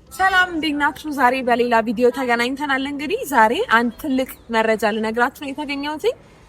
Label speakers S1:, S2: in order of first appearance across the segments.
S1: ሰላም፣ እንዴት ናችሁ? ዛሬ በሌላ ቪዲዮ ተገናኝተናል። እንግዲህ ዛሬ አንድ ትልቅ መረጃ ልነግራችሁ ነው የተገኘሁት።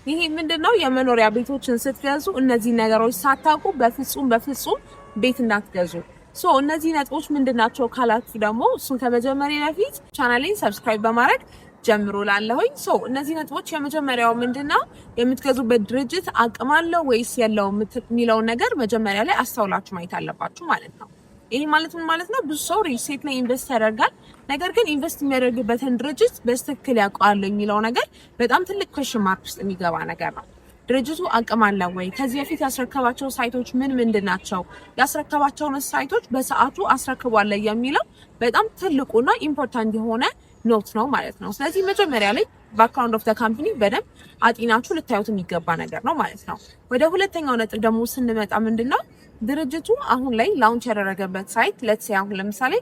S1: ይሄ ምንድነው? የመኖሪያ ቤቶችን ስትገዙ እነዚህ ነገሮች ሳታውቁ በፍጹም በፍጹም ቤት እንዳትገዙ። So እነዚህ ነጥቦች ምንድን ናቸው ካላችሁ ደግሞ እሱን ከመጀመሬ በፊት ቻናሌን subscribe በማድረግ ጀምሩ እላለሁኝ። So እነዚህ ነጥቦች የመጀመሪያው ምንድነው? የምትገዙበት ድርጅት አቅም አለው ወይስ የለውም የሚለውን ነገር መጀመሪያ ላይ አስተውላችሁ ማየት አለባችሁ ማለት ነው። ይህ ማለት ምን ማለት ነው? ብዙ ሰው real estate ላይ invest ያደርጋል። ነገር ግን invest የሚያደርግበትን ድርጅት በትክክል ያውቀዋል የሚለው ነገር በጣም ትልቅ question mark ውስጥ የሚገባ ነገር ነው። ድርጅቱ አቅም አለው ወይ? ከዚህ በፊት ያስረከባቸው site ኦች ምን ምንድን ናቸው? ያስረከባቸውን site ኦች በሰዓቱ አስረክቧል የሚለው በጣም ትልቁና important የሆነ note ነው ማለት ነው። ስለዚህ መጀመሪያ ላይ background of the company በደንብ አጢናችሁ ልታዩት የሚገባ ነገር ነው ማለት ነው። ወደ ሁለተኛው ነጥብ ደግሞ ስንመጣ ምንድን ነው? ድርጅቱ አሁን ላይ launch ያደረገበት site፣ let's say አሁን ለምሳሌ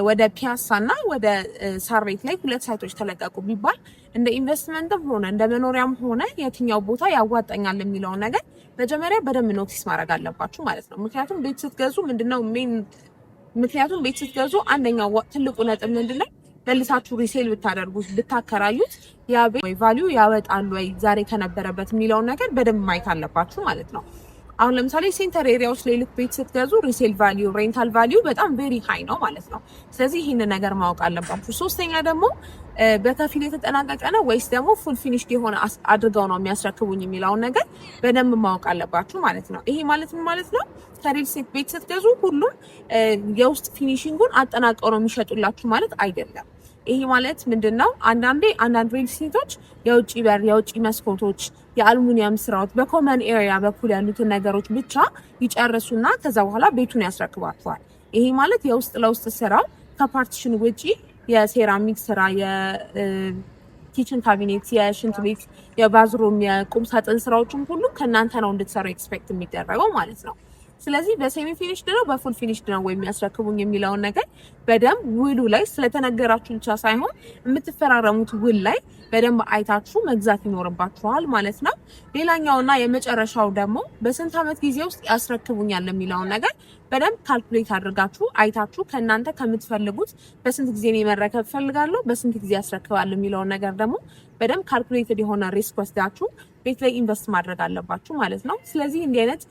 S1: ወደ ፒያሳ እና ወደ ሳር ቤት ላይ ሁለት site ኦች ተለቀቁ ቢባል እንደ ኢንቨስትመንትም ሆነ እንደ መኖሪያም ሆነ የትኛው ቦታ ያዋጣኛል የሚለውን ነገር መጀመሪያ በደንብ notice ማድረግ አለባችሁ ማለት ነው። ምክንያቱም ቤት ስትገዙ ምንድነው main ምክንያቱም ቤት ስትገዙ አንደኛው ትልቁ ነጥብ ምንድነው? መልሳችሁ resale ብታደርጉት፣ ብታከራዩት ያ ቤት ወይ value ያወጣል ወይ ዛሬ ከነበረበት የሚለውን ነገር በደንብ ማየት አለባችሁ ማለት ነው። አሁን ለምሳሌ center area ዎች ላይ ልክ ቤት ስትገዙ resale value፣ rental value በጣም very high ነው ማለት ነው። ስለዚህ ይህንን ነገር ማወቅ አለባችሁ። ሶስተኛ ደግሞ በከፊል የተጠናቀቀ ነው ወይስ ደግሞ full finished የሆነ አድርገው ነው የሚያስረክቡኝ የሚለውን ነገር በደንብ ማወቅ አለባችሁ ማለት ነው። ይሄ ማለት ምን ማለት ነው? ከ real estate ቤት ስትገዙ ሁሉም የውስጥ finishing ኡን አጠናቀው ነው የሚሸጡላችሁ ማለት አይደለም። ይሄ ማለት ምንድን ነው? አንዳንዴ አንዳንድ real estate ኦች የውጭ በር፣ የውጭ መስኮቶች፣ የአልሙኒየም ስራዎች፣ በ common area በኩል ያሉትን ነገሮች ብቻ ይጨርሱና ከዛ በኋላ ቤቱን ያስረክቧችኋል። ይሄ ማለት የውስጥ ለውስጥ ስራው ከ partition ውጪ የሴራሚክ ስራ፣ የ kitchen cabinet፣ የሽንት ቤት፣ የ bathroom፣ የቁም ሳጥን ስራዎችን ሁሉ ከእናንተ ነው እንድትሰሩ expect የሚደረገው ማለት ነው። ስለዚህ በ semi finished ነው በ full finished ነው ወይ የሚያስረክቡኝ የሚለውን ነገር በደንብ ውሉ ላይ ስለተነገራችሁ ብቻ ሳይሆን የምትፈራረሙት ውል ላይ በደንብ አይታችሁ መግዛት ይኖርባችኋል ማለት ነው። ሌላኛውና የመጨረሻው ደግሞ በስንት ዓመት ጊዜ ውስጥ ያስረክቡኛል የሚለውን ነገር በደንብ calculate አድርጋችሁ አይታችሁ ከእናንተ ከምትፈልጉት በስንት ጊዜ እኔ መረከብ እፈልጋለሁ፣ በስንት ጊዜ ያስረክባል የሚለውን ነገር ደግሞ በደንብ calculated የሆነ risk ወስዳችሁ ቤት ላይ invest ማድረግ አለባችሁ ማለት ነው። ስለዚህ እንዲህ አይነት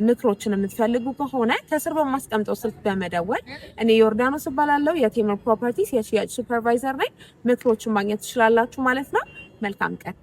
S1: ምክሮችን የምትፈልጉ ከሆነ ከስር በማስቀምጠው ስልክ በመደወል፣ እኔ ዮርዳኖስ እባላለሁ፣ የቴምር Properties የሽያጭ supervisor ነኝ። ምክሮችን ማግኘት ትችላላችሁ ማለት ነው። መልካም ቀን።